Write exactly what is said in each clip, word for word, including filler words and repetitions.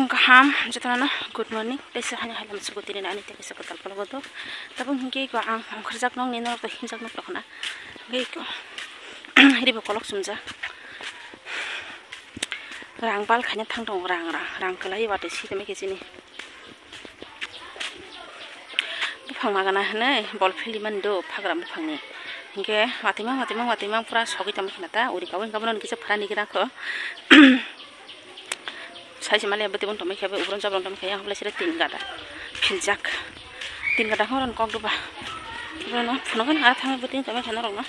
Kaham jotono good morning, teisa hani halam sugo tini ani teisa kotal pologo do. Tabuk hingke ko ang ongkhorjak nong ni norok hinjak nok rokna. Hingke ko ribo kolok sumjak. Rang bal khaina thang tongo, rang, rang, rang kwlai watwi si tongma khe chini. Buphang magana hinwi bol philwi mani do phagra buphangni. Hinkhe watwi mang, watwi mang, watwi mang pura sogwi tongma khina ta uri kawi hinkhe bono kisa phrani gira kho. Sai se mali bwtwi tongma khe ubron jabron tongma khe yang hobla sira tin gada philjak. Tin gada horo kok duba. Bono phunukgwi nang thangwi bwtwi tongma khe norokno.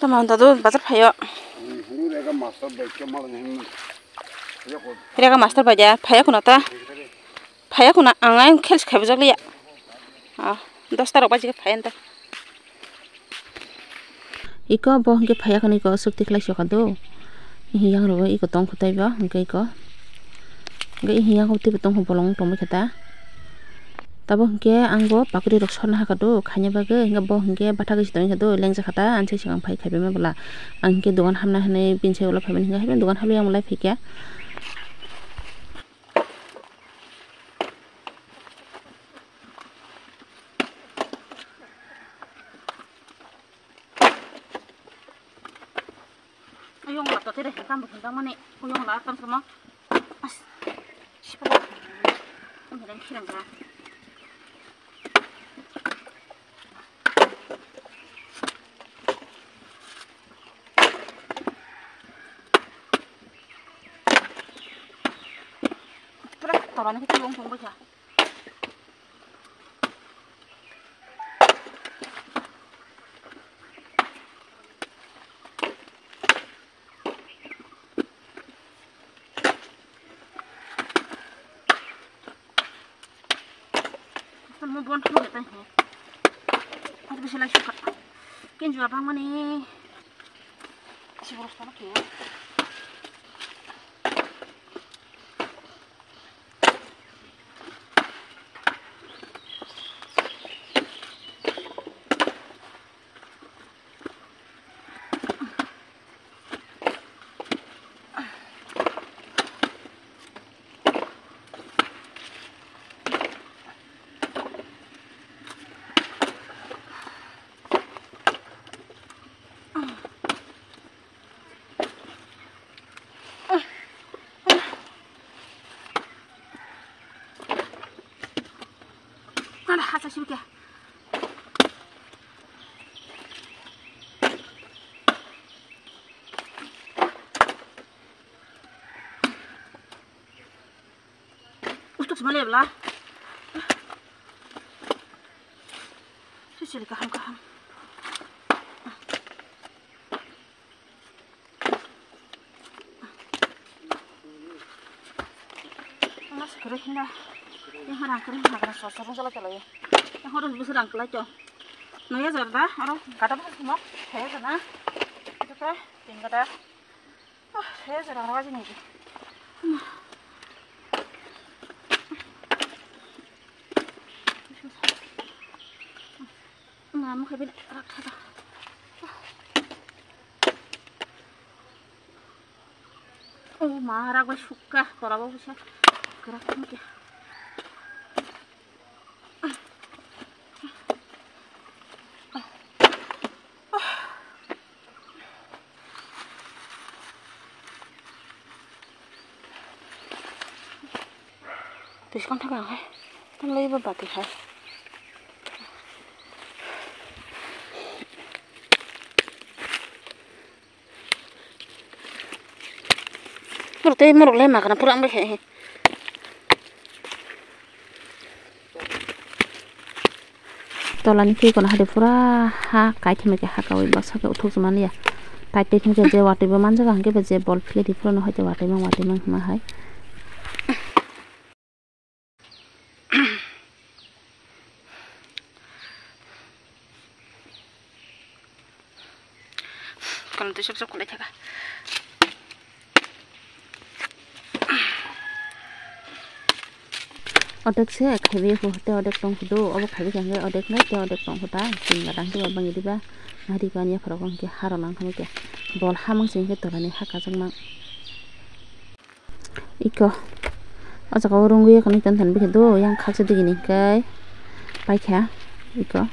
Tama dadu bazar phaio. Rega master bai ja phaya kuno ta. Phaya kuno ang ang khel khai bujak liya. Ah, dos ta rok baji phaya ta. Iko bo hingke phaya khani iko aswk tikhlai soka do. Hiyang rogo iko tong khutai bo hingke iko. Hingke hiyang teibo tong bolong tongbai khe ta. Tabo hingke ang bo pakri rok sorna hakha do khaina bagwi hingke bo hingke bathagwi se tongwi kha do lengjak kha ta ani sai swkang phai khaibai ma bwla. Ang hingke dogan hamna hinwi bini sai ulo phaimani hingke hai dogan hamya ang lai phaikha. Uyung la to tere hingkam bo hingkam mani uyung la tam samo. As. Sipala. Ang hidang khirang ga. Pura tola ni kiti long tong bacha. Mo bon thang de tai he. Ar bisi lai suka. Ken jua bang mani. Si boros ta ke. Nada hasa sibike. Utuk semale bla. Sisili kaham kaham. Mas kere hinda. Yang harang kere hinda kena sosor rung jala jala ya. Yang harus bisa rang kelai cok. Noya jarda, aro gada bisa semua. Saya sana. Itu teh, tinggal dah. Ah, saya jarang rawa sini. Mama kebin rakha da. Oh, ma rak bai sukka, tora bo bisa. Gerak ni kya. Twi swkang thangkha ang hai. Tamo lai bo bati hai. Muruk tei muruk lai magana pura ang bai hai. Tola ni twi kono hai de pura ha kaitham ke ha kawi baksa ke uthuk se manya. Kaitwi thung ke je watwi bo manjaga hwnkhe bo je bol philedi phuru no hai de watwi mang watwi mang hwnma hai. Kono twi sop sop khlai thaka. Odek se khaiwi ho, te odek tong khudu, obo khaiwi khe hwnkhe odek nai, te odek tong khuda, tin gadang khe bangwi diba, nahari khe ani yapharo hwnkhe haro nang khamwi khe, bol hamang se hwnkhe tolani ha kajak mang. Iko, o jaga o rungwi yakani ton ton bikhe do, yang khaksa digini hwnkhe paikha, iko.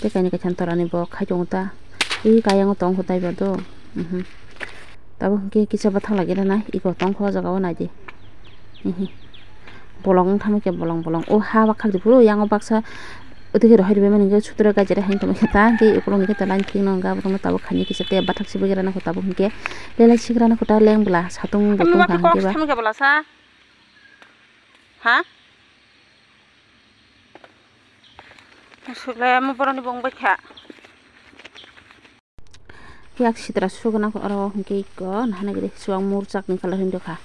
Tei kaini kaisa tolani bo khai tongo ta, tei kayang o tong kho taibo do, mhm. Tabuk hwnkhe kisa bathang lagi rwnai, iko tongkho o jaga o naidi. Hihi. Bolong wng tamo khe bolong bolong. O ha bak khak di phuru yang o baksa. Ote khe rohai rwmani hwnkhe sutra gajera hai tongma khe ta hwnkhe ukulukni khe ta line thik no hwnkhe abono tabuk khaini kisa tei bathak sibui rana kho tabuk hwnkhe. Lelai sigrana kho ta leng bwla satung bo tong kha hwnkhe ba. Tamo khe bwla sa. Ha? Sule mo boroni bong bai kha. Yak sitra suguna oro hwnkhe iko nahana gede suang murchak ni colour hwnkha.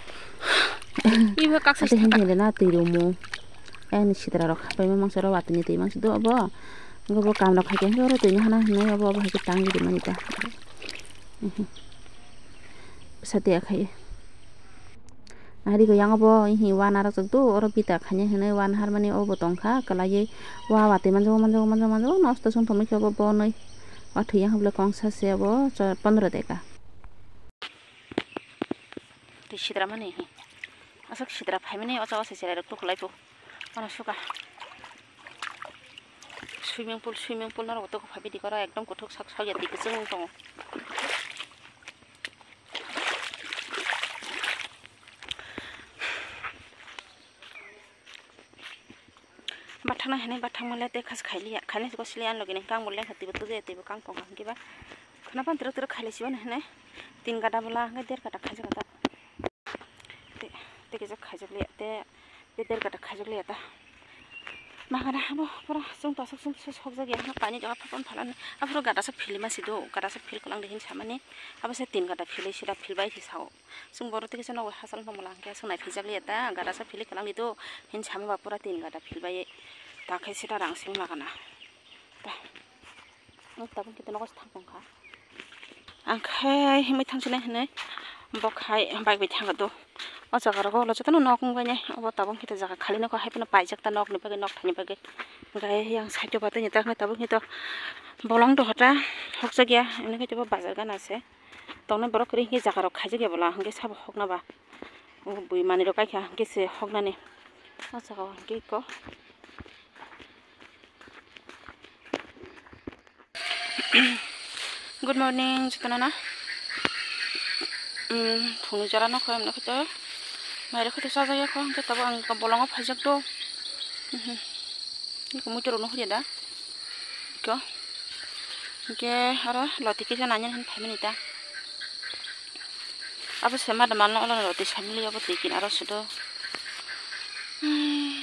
Ibo kaksa ate sitra. Hwnkhe na twi rumu. Ani sitra rok hapai ma mangsa ro watwi ni twi mangsa do obo. Obo kam rok haikhe oro twi nahana hwnwi obo obo haikhe tang di mani ta. Sati akhai. Ari go yang obo hi wana rok do oro bita khainai hwnwi wana harmani obo tongkha kwlaiwi wa watwi manjago manjago manjago manjago nosto song tongmani khe obo bonwi. Watwi yang bole kongsa se obo pondro deka. Twi sidra mani hi aswk sidra phaimani ocha ocha cherai rok tukulai bo. Ano suka. Swimming pool, swimming pool norok toko phabi dikoro ekdom kuthuk sak sak ya twi kwchwng tongo. Bathang nai hinui bathang male tei khas khailiya, khailai siko sili ang logi nai kang bo lengkha twibo tujaya twibo kang tongkha hwnkhe ba khwna phan twrwk twrwk khailai sibani hinui tin gada bwla hwnkhe der gada khaijak gada. Tei, tei kisa khaijak liya, tei, tei der gada khaijak liya ta. Magana abo pura chwng tasuk chwng sokjak ya, hwnba paini jaga phapang phalani. Aphuru gada sak philima si do, gada sak phil kwlang de hin samani. Abo se tin gada philwi sida philbai si sao. Chwng boro tei kisa nogo hachal tongmala hwnkhe aswk nai philjak liya ta, gada sak philwi kwlang di do, hin sama ba pura tin gada philbai. Ta khe sida rang sing magana. Ta. Ang tabuk khe nogo se thang tongkha. Ang khe himwi thangsinai hinui bo khai bike bai thangkha do. O jaga rogo ulo jotono nok wngbainai. Obo tabuk khe jaga khali nokha hai phano paijak ta nokni bagwi, nok thaini bagwi. Hwnkhe yang side o batwi ni ta tabuk khe to bolong dohor ta hokjak ya. Hwnwi khe bo bazar gana se. Tongnai borok kwrwi hwnkhe jaga rok khaijak ya bwla hwnkhe sabo hokna ba. O bui manwi rok kaikha hwnkhe se hoknani. O jaga o hwnkhe eko. Good morning, jotono no. Um, phungni jora no kho, emno kho to. Maire kho to sajak ya kho, hwnkhe tabuk ang bolongo phaijak do. Mhm. Iko muitu rok no huriya da. Iko. Hwnkhe aro loti kisa nanya hin phaimani ta. Abo se madam ano olo loti samili abo twi kin aro sudo. Hmm.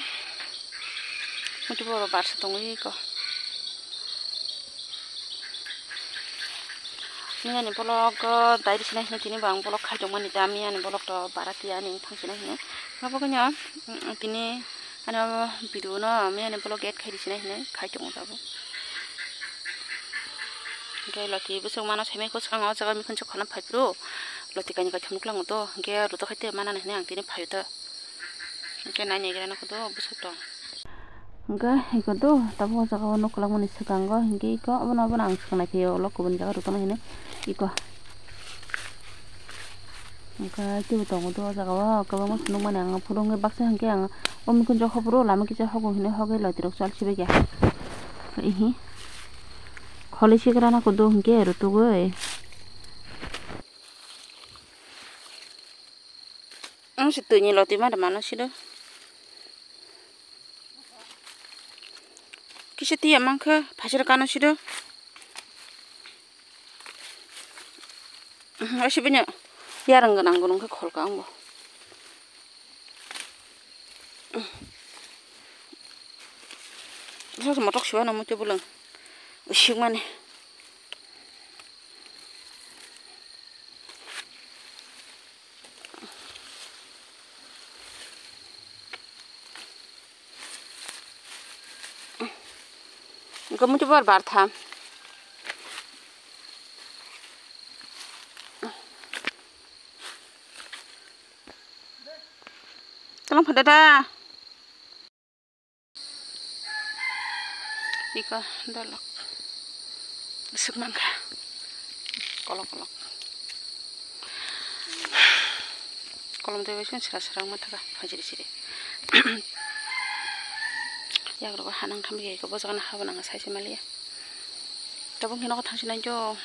Muitu boro barsa tongwi iko. Miyani vlog, uh, dai rwsina hinwi tini bo ang vlog khaijokmani ta, miyani vlog to bara tiya ani wngthang sina hinwi. Abo khe no, mm, tini ano video no miyani vlog add khai rwsina hinwi khai tongo tabuk. Hwnkhe loti bwswk mano saimai kho swkang o jaga mikhunjak khorna phaiphuru loti kainwi kaitham nuklango to, hwnkhe roto khai te manani hinwi ang tini phaio to. Hwnkhe nai naigra nokho do bwswk tong. Hwnkhe iko do tabuk o jaga o nok kwlangmani swkango hwnkhe iko obono obono ang swkang naiphai o ulo kubuni jaga rwtongna hinwi iko. Hwnkhe teibo tongo do o jaga o kwbangma se nukmani ang phuru hwnkhe baksa hwnkhe ang o mikhunjak hophuru lama kisa hogo hinwi hogwi laitirok chal sibaiya. Ihi kholei sigra nokho do hwnkhe rwtugwi. Ang se twi ni loti ma mano siro. Kisa tiya mang khe phaisra kano siro. Asi bini yarang gwnang gwnang khe khol ka ang bo. Sa motok siwa nang muitu bulung. Usik mani. Gomoti bor bar tham. Dada. Iko dolok. Suk mangkha. Kolok kolok. Kolom twi bai sira sira wngma thaka phai siri siri. Yagrogo hanang thambi iko bojagana habo nang sai se maliya. Tabuk hino thang sinai jo.